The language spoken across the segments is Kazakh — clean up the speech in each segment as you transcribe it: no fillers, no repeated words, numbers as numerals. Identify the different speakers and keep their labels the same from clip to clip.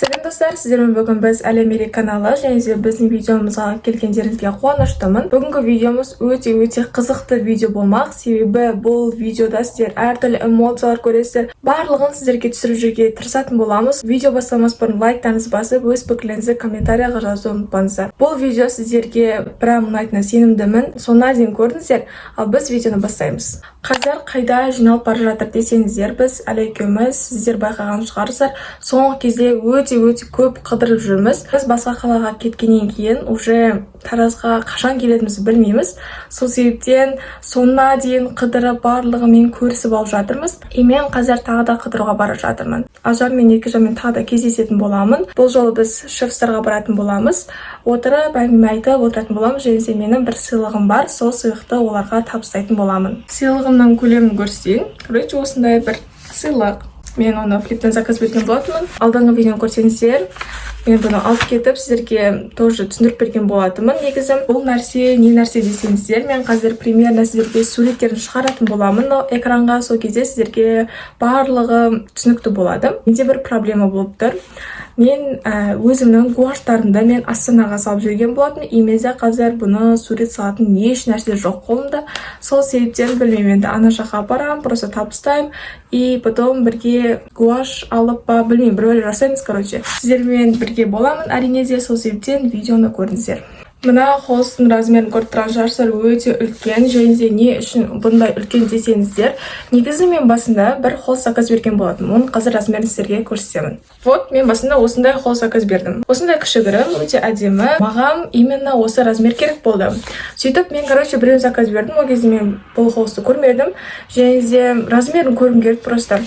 Speaker 1: Сәлем, достар! Сіздермен бүгін біз, Әлем каналы, және де біздің видеомызға келгендеріңізге қуаныштымын. Бүгінгі видеомыз өте өте қызықты видео болмақ, себебі бұл видеода сіздер әртүрлі эмоциялар көресіздер. Барлығын сіздерге түсіріп жүруге тырысатын боламыз. Видео бастамас бұрын лайктарыңызды басып, өз пікірлеріңізді комментарияға жазуды ұмытпаңыздар. Бұл видео сіздерге прям ұнайтынына сенімдімін. Соңына дейін көрдіңіздер. Ал біз видеоны бастаймыз. Қазір қайда жиналып бара жатыр десеңіздер, біз Әлі екеуміз, сіздер байқаған шығарсыздар, соңғы кезде өте өте көп қыдырып жүрміз. Біз басқа қалаға кеткеннен кейін уже Таразға қашан келетінімізді білмейміз. Сол себептен соңына дейін қыдырып, барлығымен көрісіп алып жатырмыз. И мен қазір тағы да қыдыруға бара жатырмын. Ажар мен Еркежанмен тағы да кездесетін боламын. Бұл жолы біз Шефстарға баратын боламыз. Отырып, әңгіме айтып отыратын боламыз және де менің бір сыйлығым бар, сол сыйлықты оларға табыстайтын боламын. Сыйлығымның көлемін көрсетейін. Короче, осындай бір сыйлық. Мен оны Флиптен заказ берген болатынмын. Алдыңғы видеоны көрсеңіздер, мен бұны алып кетіп, сіздерге тоже түсіндіріп берген болатынмын. Негізі бұл нәрсе не нәрсе десеңіздер, мен қазір примерно сіздерге суреттерін шығаратын боламын мынау экранға. Сол кезде сіздерге барлығы түсінікті болады. Менде бір проблема болып тұр. Мен өзімнің гуаштарымды мен Астанаға салып жүрген болатын, и менде қазір бұны сурет салатын еш нәрсе жоқ қолымда. Сол себептен білмеймін, енді ана жаққа барамын, просто табыстаймын, и потом бірге гуаш алып па, білмеймін, бір бәле жасаймыз. Короче, сіздермен бірге боламын, әрине де. Сол себептен видеоны көріңіздер. Мына холстың размерін көріп тұрған шығарсыздар, өте үлкен. Және де не үшін бұндай үлкен десеңіздер, негізі мен басында бір холст заказ берген болатынмын. Оның қазір размерін сіздерге көрсетемін. Вот, мен басында осындай холст заказ бердім, осындай кішігірім, өте әдемі. Маған именно осы размер керек болды. Сөйтіп мен, короче, біреуін заказ бердім. Ол кезде мен бұл холстты көрмедім және де размерін көргім келді. Просто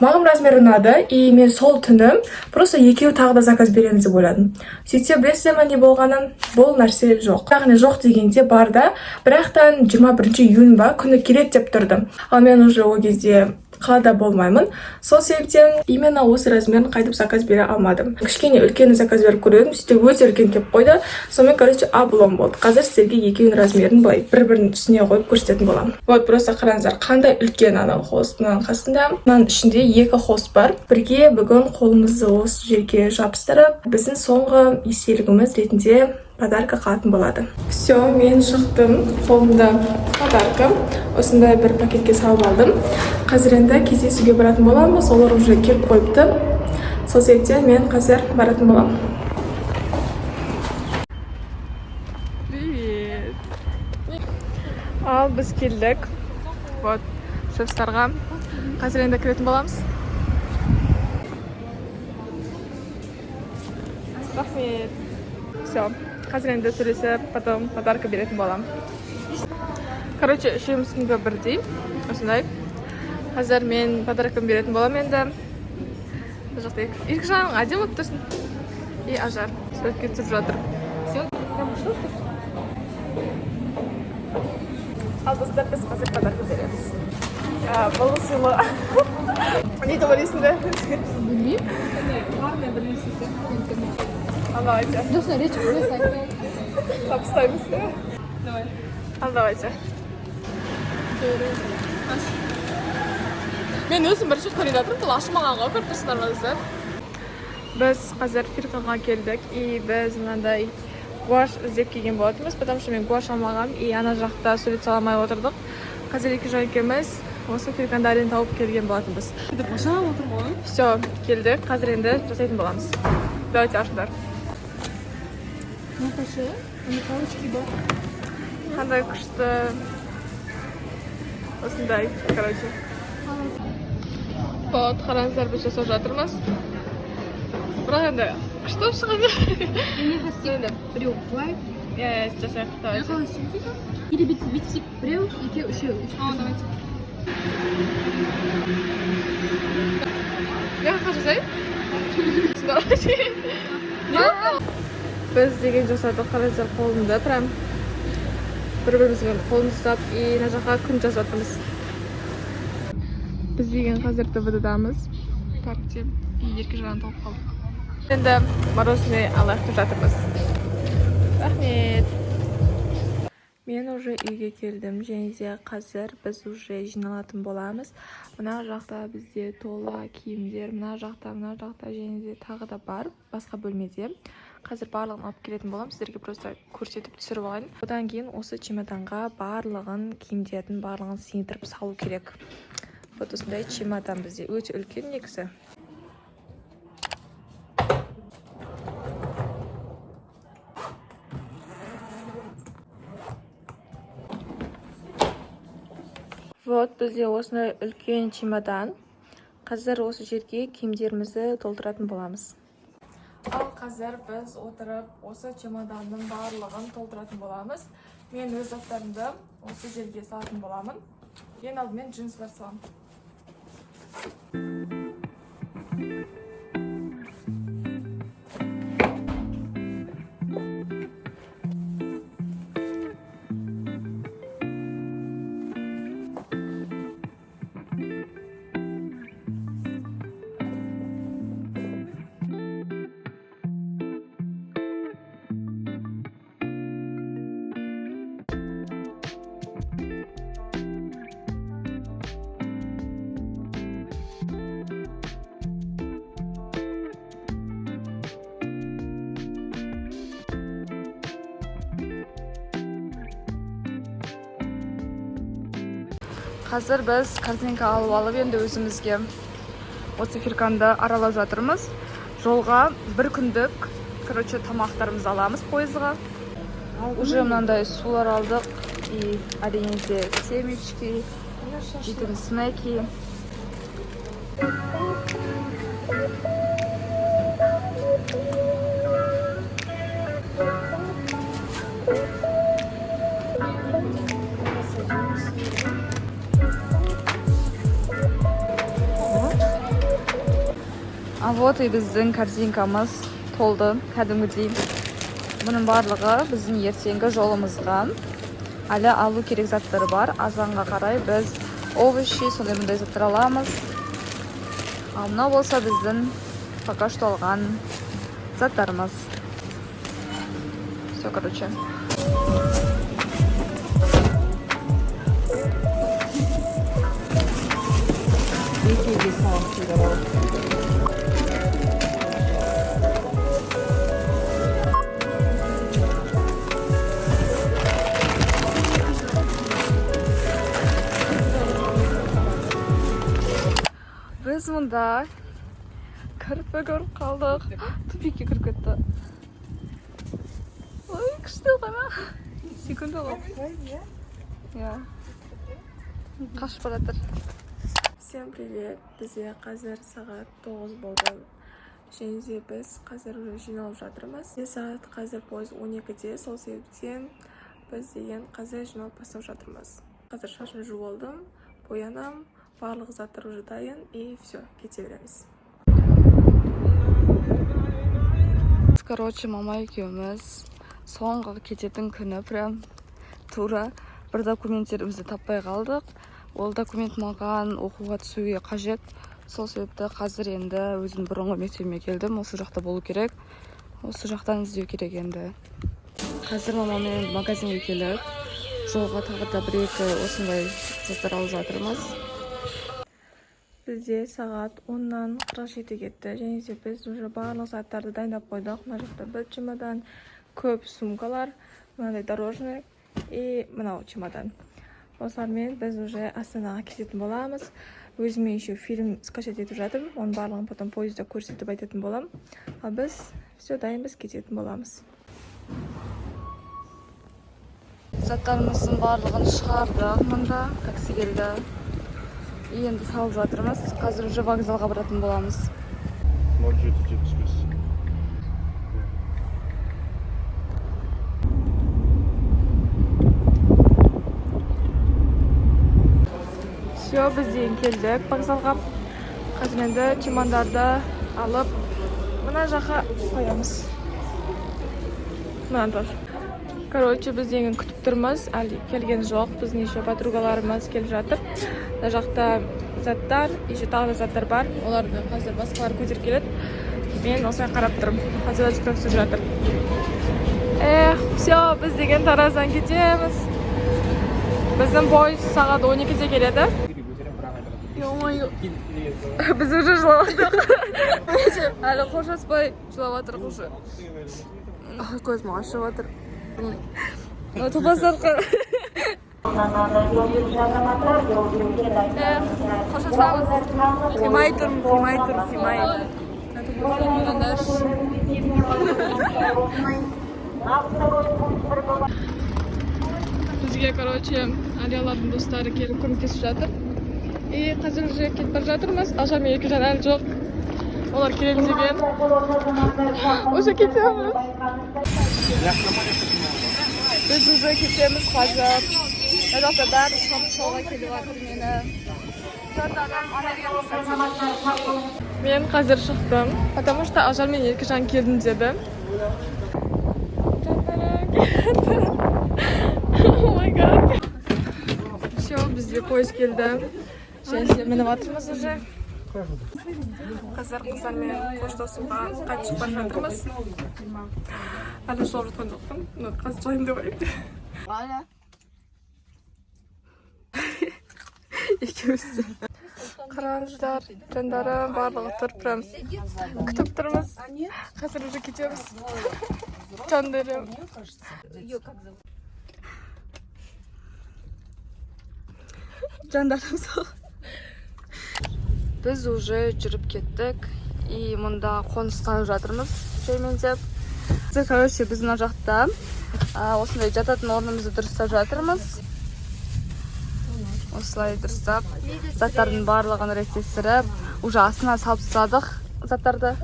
Speaker 1: маған размер ұнады, и мен сол түні просто екеуі тағы да заказ береміз деп ойладым. Сөйтсе, білесіздер ма не болғанын? Бұл нәрсе жоқ. Яғни жоқ дегенде, бар да, бірақтан 21 июнь ба күні келеді деп тұрды. Ал мен уже ол кезде қалада болмаймын. Сол себептен именно осы размерін қайтып заказ бере алмадым. Кішкене үлкені заказ беріп көріп едім, сөйтіп өте үлкен келіп қойды. Сонымен, короче, облом болды. Қазір сіздерге екеуінің размерін былай бір бірінің үстіне қойып көрсететін боламын. Вот, просто қараңыздар, қандай үлкен анау холст. Мынаның қасында, мынаның ішінде екі холст бар. Бірге бүгін қолымызды осы жерге жабыстырып, біздің соңғы естелігіміз ретінде подарка қалатын болады. Все, мен шықтым. Қолымда подарка, осындай бір пакетке салып алдым. Қазір енді кездесуге баратын боламыз. Олар уже келіп қойыпты. Сол себептен мен қазір баратын боламын. Привет! Ал біз келдік, вот, Шефстарға. Қазір енді кіретін боламыз. Рахмет. Все, қазір енді сөйлесіп, потом подарка беретін боламын. Короче, үшеуміздікі бірдей осындай. Қазір мен подарканы беретін боламын. Енді бұл жақта Еркежан, әдемі болып тұрсың, и Ажар суретке түсіп жатыр.
Speaker 2: Все, прям что ты?
Speaker 1: Ал, достар, біз қазір подарка береміз. Бұл сыйлық не деп ойлайсыңдар?
Speaker 2: Білмеймін. Главное, бір нәрсе сияқты.
Speaker 1: Ал давайте.
Speaker 2: Сосын речь просто айтпай.
Speaker 1: Табыстаймыз.
Speaker 2: Давай.
Speaker 1: Ал давайте. Мен өзім бірінші рет көрейін жатырмын. Бұл ашылмаған ғой, көріп тұрсыңдар ма, достар? Біз қазір Фирқаға келдік, и біз мынандай гуашь іздеп келген болатынбыз, потому что мен гуашь алмағанмын, и ана жақта сурет сала алмай отырдық. Қазір Еркежан екеуміз осы Фиркандарин тауып келген болатынбыз.
Speaker 2: Деп босап отырмын ғой.
Speaker 1: Все, келдік. Қазір енді жасайтын боламыз. Давайте, ашыңдар.
Speaker 2: Ну, қашы, ана палочки бар.
Speaker 1: Қандай күшті! Осындай, короче. Вот, қараңыздар, біз жасап жатырмыз. Бірақ енді күшті болып шығады.
Speaker 2: Міне, істейік. Біреу былай.
Speaker 1: Иә, иә, жасайық, давайте.
Speaker 2: Қалай істейміз? Или бүйтіп бүйтсек, біреу, екеу, үшеу.
Speaker 1: О, давайте. Жаққа жасайын. Біз деген жасадық, қараңыздар, қолымды прям бір бірімізбен қолымызды ұстап, и мына жаққа күн жазып жатырмыз. Біз деген қазір ТВД-дамыз, паркте, и Еркежанды тауып қалдық. Енді мороженое алайық деп жатырмыз. Рахмет. Мен уже үйге келдім және де қазір біз уже жиналатын боламыз. Мына жақта бізде тола киімдер, мына жақта, мына жақта және де тағы да бар басқа бөлмеде. Қазір барлығын алып келетін боламын, сіздерге просто көрсетіп түсіріп алайын. Одан кейін осы чемоданға барлығын, киімдердің барлығын сыйдырып салу керек. Вот осындай чемодан бізде, өте үлкен негізі. Вот бізде осындай үлкен чемодан. Қазір осы жерге киімдерімізді толтыратын боламыз. Ал қазір біз отырып осы чемоданның барлығын толтыратын боламыз. Мен өз заттарымды осы жерге салатын боламын. Ең алдымен джинсылар саламын.
Speaker 3: Қазір біз корзинка алып алып, енді өзімізге осы Фирканды аралап жатырмыз. Жолға бір күндік, короче, тамақтарымызды аламыз пойызға. Уже мынандай сулар алдық и, әрине де, семечки, жейтін снеки. А вот и біздің корзинкамыз толды кәдімгідей. Бұның барлығы біздің ертеңгі жолымызға. Әлі алу керек заттар бар. Азанға қарай біз овощи, сондай мындай заттар аламыз. Ал мынау болса біздің пока что алған заттарымыз. Все, короче.
Speaker 2: Екеуге саласыңдар ал.
Speaker 3: Біз мұнда кірпі көріп қалдық. Тупикке кіріп кетті. Ой, күшті, қара. Секунда ғой. Иә. Қашып бара жатыр.
Speaker 1: Всем привет! Бізде қазір сағат 9 болды. Және де біз қазір уже жиналып жатырмыз. Бізде сағат қазір пойыз 12-де, сол себептен біз деген қазір жиналып бастап жатырмыз. Қазір шашым жуып алдым, боянам, барлық заттар уже дайын и все, кете береміз.
Speaker 3: Короче, мама екеуміз соңғы кететін күні прям тура бір документтерімізді таппай қалдық. Ол документ маған оқуға түсуге қажет. Сол себепті қазір енді өзім бұрынғы мектебіме келдім. Осы жақта болу керек. Осы жақтан іздеу керек енді. Қазір мамамен магазинге келіп, жолға тағы да бір екі осындай заттар алып жатырмыз.
Speaker 1: Бізде сағат 10-нан 47 кетті және де біз уже барлық заттарды дайындап қойдық. Мына жақта бір чемодан, көп сумкалар, мынандай дорожный и мынау чемодан. Осылармен біз уже Астанаға кететін боламыз. Өзіме еще фильм скачать етіп жатырмын. Оның барлығын потом пойызда көрсетіп айтатын боламын. Ал біз все дайынбыз, кететін боламыз.
Speaker 3: Заттарымыздың барлығын шығардық мында, такси келді. И енді салып жатырмыз. Қазір уже вокзалға баратын боламыз.
Speaker 4: 0775.
Speaker 1: Все, біз деген келдік вокзалға. Қазір енді чемодандарды алып мына жаққа қоямыз. Мына тоже. Короче, біз деген күтіп тұрмыз, әлі келген жоқ. Біздің еще подругаларымыз келіп жатыр. Мына жақта заттар, еще тағы да заттар бар. Оларды қазір басқалар көтеріп келеді. Мен осылай қарап тұрмын. Қазір түсіріп жатыр. Эх, все, біз деген Тараздан кетеміз.
Speaker 2: Біздің пойыз сағат 12-де келеді.
Speaker 3: Біз уже жылап жатырмық. Әлі қоштаспай жылап жатырмық уже. Ай, көзім ашып жатыр. Топастарға. Қоштасамыз. Қимай тұрмын, қимай тұрмын, қимай.
Speaker 2: Бізге, короче, Алиялардың достары келіп көмектесіп жатыр. И қазір уже кетіп бара жатырмыз. Ажар мен Еркежан әлі жоқ. Олар келемін деген. Уже кетеміз.
Speaker 3: Біз уже кетеміз қазір. Мына жақта бәрі шығып солға келіп жатыр мені. Жандарым, ана.
Speaker 2: Мен қазір шықтым, потому что Ажар мен Еркежан келдім деді. Жандарым келді. Oh my God. Все, бізде пойыз келді. Және де мініп жатырмыз уже. Қазір қыздармен қоштасуға қайтып шығып бара жатырмыз. Әлі жылап жатқан жоқпын. Но қазір жылайын деп ойлаймын.
Speaker 3: Екеуміз де.
Speaker 2: Қараңыздар, жандарым, барлығы тұр, прям күтіп тұрмыз. Қазір уже кетеміз. Жандарым.
Speaker 3: Жандарым сол. Біз уже жүріп кеттік и мұнда қоныстанып жатырмыз жаймендеп. Короче, біз мына жақта осындай жататын орнымызды дұрыстап жатырмыз. Осылай дұрыстап, заттардың барлығын реттестіріп, уже астына салып тастадық заттарды.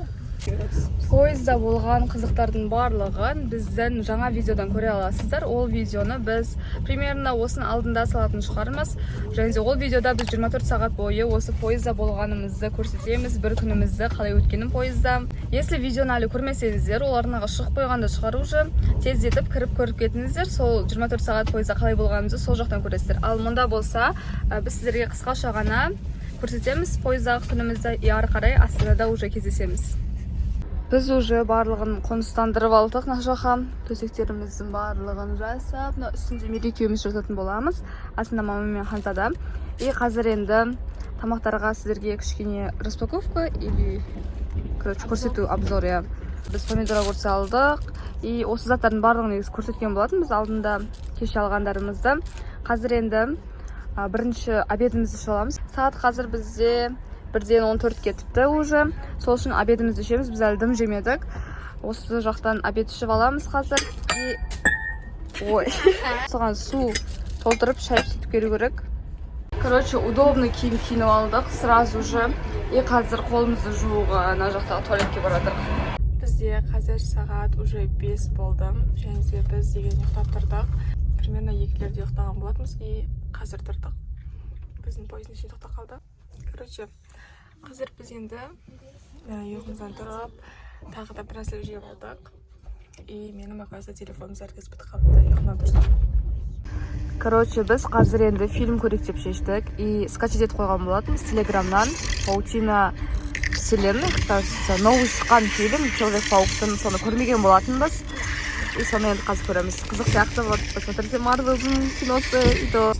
Speaker 3: Пойызда болған қызықтардың барлығын біздің жаңа видеодан көре аласыздар. Ол видеоны біз примерно осының алдында салатын шығармыз. Және де ол видеода біз 24 сағат бойы осы пойызда болғанымызды көрсетеміз, бір күнімізді қалай өткенін пойызда. Если видеоны әлі көрмесеңіздер, ол арнаға шығып қойған да шығар уже. Тездетіп кіріп көріп кетіңіздер. Сол 24 сағат пойызда қалай болғанымызды сол жақтан көресіздер. Ал мұнда болса, біз сіздерге қысқаша ғана көрсетеміз пойыздағы күнімізді, и ары қарай Астанада уже кездесеміз. Біз уже барлығын қоныстандырып алдық мына жаққа. Төсектеріміздің барлығын жасап, мына үстінде Мерей екеуміз жататын боламыз. Астында мама мен Ханзада. И қазір енді тамақтарға сіздерге кішкене распаковка или, короче, көрсету, обзор, иә. Біз помидор, огурцы алдық. И осы заттардың барлығын негізі көрсеткен болатынбыз алдында кеше алғандарымызды. Қазір енді бірінші обедімізді ішіп аламыз. Сағат қазір бізде 1:14 кетіпті уже. Сол үшін обедімізді ішеміз. Біз әлі дым жемедік. Осы жақтан обед ішіп аламыз қазір. И ой, соған су толтырып шай сөйтіп келу керек. Короче, удобный киім киініп алдық сразу же. И қазір қолымызды жууға ана жақтағы туалетке бара жатырмық.
Speaker 1: Бізде қазір сағат уже 5 болды. Және де біз деген ұйықтап тұрдық. Примерно 2-лерде ұйықтаған болатынбыз и қазір тұрдық. Біздің пойыздың ішінде тоқтап қалды. Короче, қазір біз енді ұйқымыздан тұрып, тағы да бір нәрселер жеп алдық. И менің, оказывается, телефоным зарядкасы бітіп қалыпты ұйқымнан тұрсам.
Speaker 3: Короче, біз қазір енді фильм көрейік деп шештік. И скачать етіп қойған болатынбыз телеграмнан «Паутина вселенной», кажется, новый шыққан фильм Человек-пауктың, соны көрмеген болатынбыз. И соны енді қазір көреміз. Қызық сияқты, вот, посмотрите, Марвелдің киносы и то.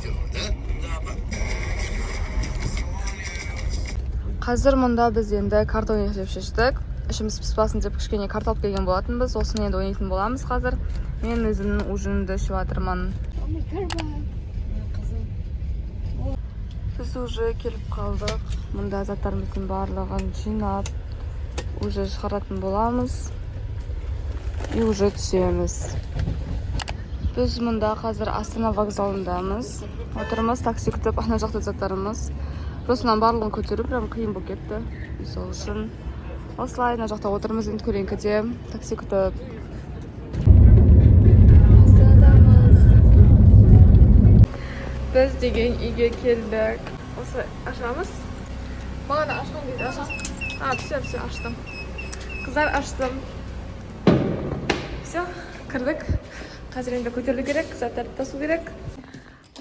Speaker 3: Қазір мұнда біз енді карта ойнайық деп шештік. Ішіміз пыспасын деп кішкене карта алып келген болатынбыз. Осыны енді ойнайтын боламыз қазір. Мен өзімнің ужинімді ішіп жатырмын. Біз уже келіп қалдық. Мұнда заттарымыздың барлығын жинап, уже шығаратын боламыз. И уже түсеміз. Біз мұнда қазір Астана вокзалындамыз. Отырмыз такси күтіп, ана жақта заттарымыз. Просто мынаның барлығын көтеру прям қиын болып кетті. И сол үшін осылай мына жақта отырмыз енді көлеңкеде такси күтіп.
Speaker 1: Астанадамыз. Біз деген үйге келдік. Осы ашамыз. Бағана ашқан кезде ашасың. А, все, все, аштым. Қыздар, аштым. Все, кірдік. Қазір енді көтерілу керек, заттарды тасу керек.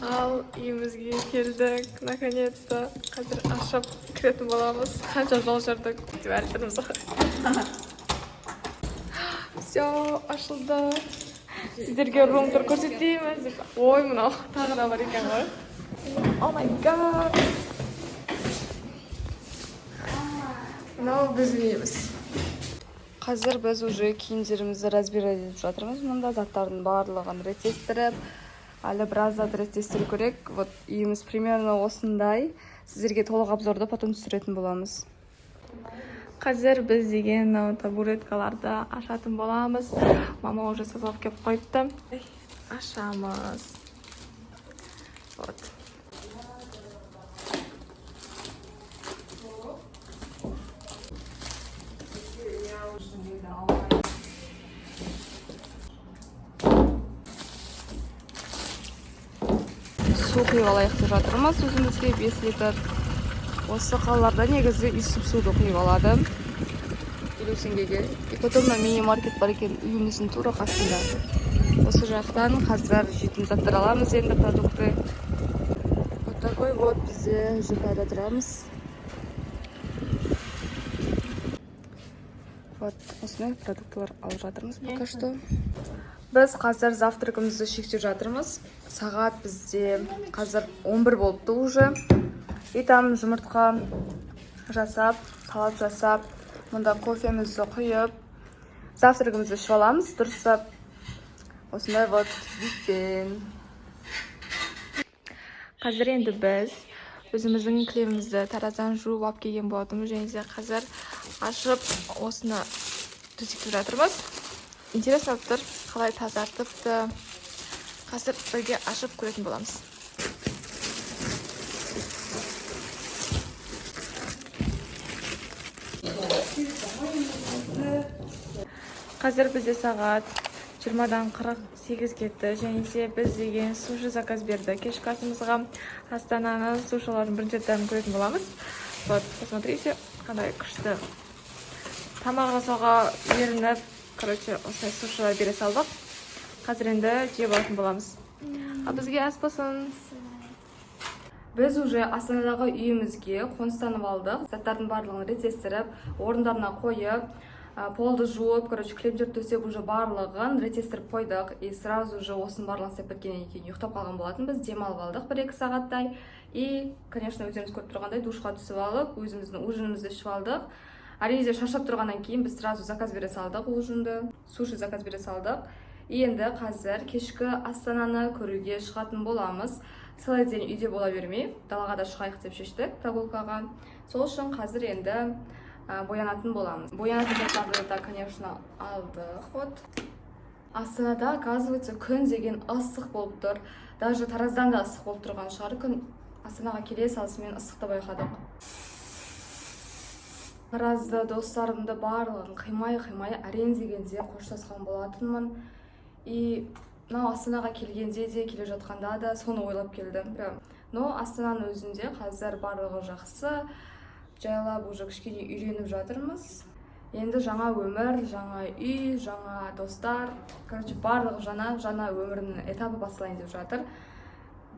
Speaker 1: Ал үйімізге келдік, наконец-то. Қазір ашып кіретін боламыз. Қанша жол жүрдік деп әлі тұрмыз ғой. Все, ашылды.
Speaker 2: Сіздерге room tour көрсетейміз деп. Ой, мынау тағы да бар екен ғой. Oh my God. Мынау біздің үйіміз.
Speaker 3: Қазір біз уже киімдерімізді разбирать етіп жатырмыз. Мұнда заттардың барлығын реттестіріп, әлі біраз зат реттестіру керек. Вот үйіміз примерно осындай. Сіздерге толық обзорды потом түсіретін боламыз.
Speaker 2: Қазір біз деген мынау табуреткаларды ашатын боламыз. Мама уже сатып келіп қойыпты. Ашамыз. Вот.
Speaker 3: Су құйып алайық деп жатырмыз өзімізге 5 литр. Осы қалаларда негізі үйсіп суды құйып алады 50 теңгеге. И потом мына мини маркет бар екен үйіміздің тура қасында. Осы жақтан қазір жейтін заттар аламыз енді, продукты. Вот такой вот бізде ЖК-да тұрамыз. Вот осындай продуктылар алып жатырмыз пока что. Біз қазір завтрагымызды шектеп жатырмыз. Сағат бізде қазір 11 болыпты уже. И там жұмыртқа жасап, салат жасап, мұнда кофемізді құйып, завтрагымызды ішіп аламыз дұрыстап. Осындай вот видпен.
Speaker 2: Қазір енді біз өзіміздің кілемімізді Тараздан жуып алып келген болатынбыз және де қазір ашып осыны төсектеп жатырмыз. Интересно болып тұр, қалай тазартыпты. Қазір бірге ашып көретін боламыз. Қазір бізде сағат 20:48 кетті және де біз деген суши заказ берді. Кешкі асымызға Астананың сушиларын бірінші рет дәмін көретін боламыз. Вот, посмотрите, қандай күшті. Тамақ жасауға ерініп, короче, осындай сушилар бере салдық. Қазір енді жеп алатын боламыз. Ал бізге ас болсын.
Speaker 3: Біз уже Астанадағы үйімізге қоныстанып алдық. Заттардың барлығын реттестіріп, орындарына қойып, полды жуып, короче, кілемдер төсеп, уже барлығын реттестіріп қойдық. И сразу же осының барлығын істеп біткеннен кейін ұйықтап қалған болатынбыз, демалып алдық 1-2 сағаттай. И, конечно, өздеріңіз көріп тұрғандай, душқа түсіп алып, өзіміздің ужинімізді ішіп алдық. Әрине де шаршап тұрғаннан кейін біз сразу заказ бере салдық ужинді, суши заказ бере салдық. И енді қазір кешкі Астананы көруге шығатын боламыз. Целый день үйде бола бермей, далаға да шығайық деп шештік прогулкаға. Сол үшін қазір енді боянатын боламыз. Боянатын заттарды да, конечно, алдық. Вот. Астанада, оказывается, күн деген ыстық болып тұр. Даже Тараздан да ыстық болып тұрған шығар күн. Астанаға келе салысымен ыстықты байқадық. Таразда достарымды барлығын қимай-қимай әрең дегенде қоштасқан болатынмын. И мынау Астанаға келгенде де, келе жатқанда да соны ойлап келдім. Прям. Но Астананың өзінде қазір барлығы жақсы. Жайлап уже кішкене үйреніп жатырмыз. Енді жаңа өмір, жаңа үй, жаңа достар. Короче, барлығы жаңа, жаңа өмірімнің этапы басталайын деп жатыр.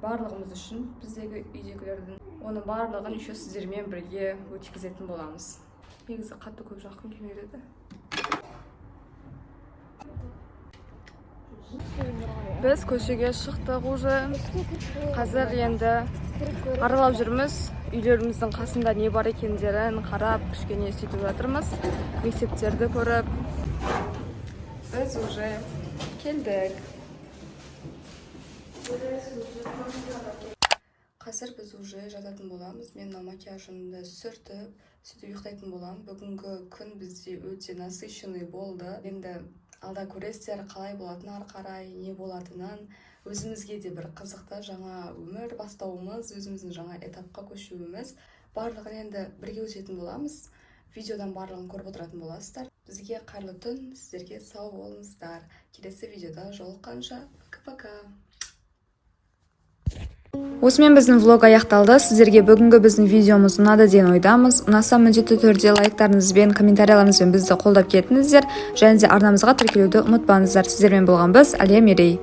Speaker 3: Барлығымыз үшін, біздегі үйдегілердің. Оның барлығын еще сіздермен бірге өткізетін боламыз. Негізі қатты көп жақын келмейді еді. Біз көшеге шықтық уже. Қазір енді аралап жүрміз. Үйлеріміздің қасында не бар екендерін қарап, кішкене сөйтіп жатырмыз. Мектептерді көріп. Біз уже келдік. Қазір біз уже жататын боламыз. Мен мына макияжымды сүртіп, сөйтіп ұйықтайтын боламын. Бүгінгі күн бізде өте насыщенный болды. Енді алда көресіздер, қалай болатынын, ары қарай не болатынын. Өзімізге де бір қызықты жаңа өмір бастауымыз, өзіміздің жаңа этапқа көшуіміз. Барлығын енді бірге өтетін боламыз. Видеодан барлығын көріп отыратын боласыздар. Бізге қайырлы түн, сіздерге сау болыңыздар. Келесі видеода жолыққанша, пока-пока.
Speaker 4: Осымен біздің влог аяқталды. Сіздерге бүгінгі біздің видеомыз ұнады деген ойдамыз. Ұнаса, міндетті түрде лайктарыңызбен, комментарияларыңызбен бізді қолдап кетіңіздер және де арнамызға тіркелуді ұмытпаңыздар. Сіздермен болған біз, Әлия, Мерей.